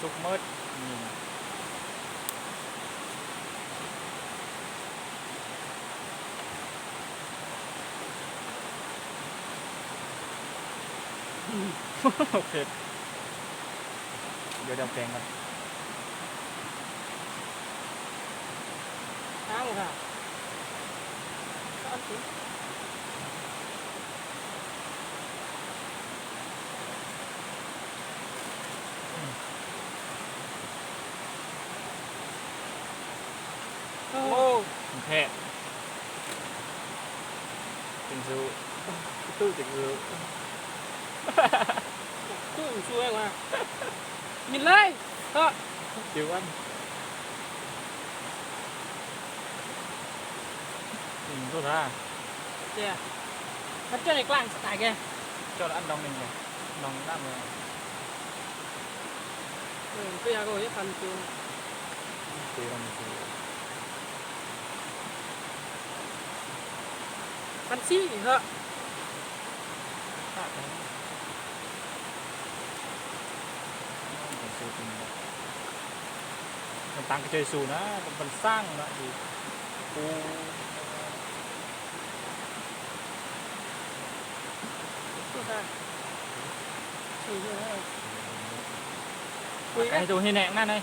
ສຸກໝົດນີ້ນະ. ເຜັດ ດຽວດັດແປງກ່ອນ. ລ້າງເລີຍ ຊ້ອນຊິ. ໂອ້ ແທ້ ເຈັງຊູ ຕູ້ເຈັງຊູ ຕູ້ສວຍວ່າ ມິນເລີຍ ເພາະ ຈິວອັນ ອືມ ໂທດນະ ເຈ້ຍ ມັນຈອດໃນກາງສະຕາຍແກ ຈອດອັນດອງໜຶ່ງເລີຍ ດອງນ້ຳເລີຍ ເອີ ເປັນຫຍັງກໍບໍ່ໄດ້ຟັນຄື ຄືມັນຄື ພັນສີ່ເນາະ ມັນຕັ້ງກະເຈີຍສູນນະ ມັນຕັ້ງກະເຈີຍສູນນະ ມັນສ້າງນະ ໂອ້ ໂອ້ຍ ໃຫ້ໂຕເຮັດແນງນັ້ນເລີຍ.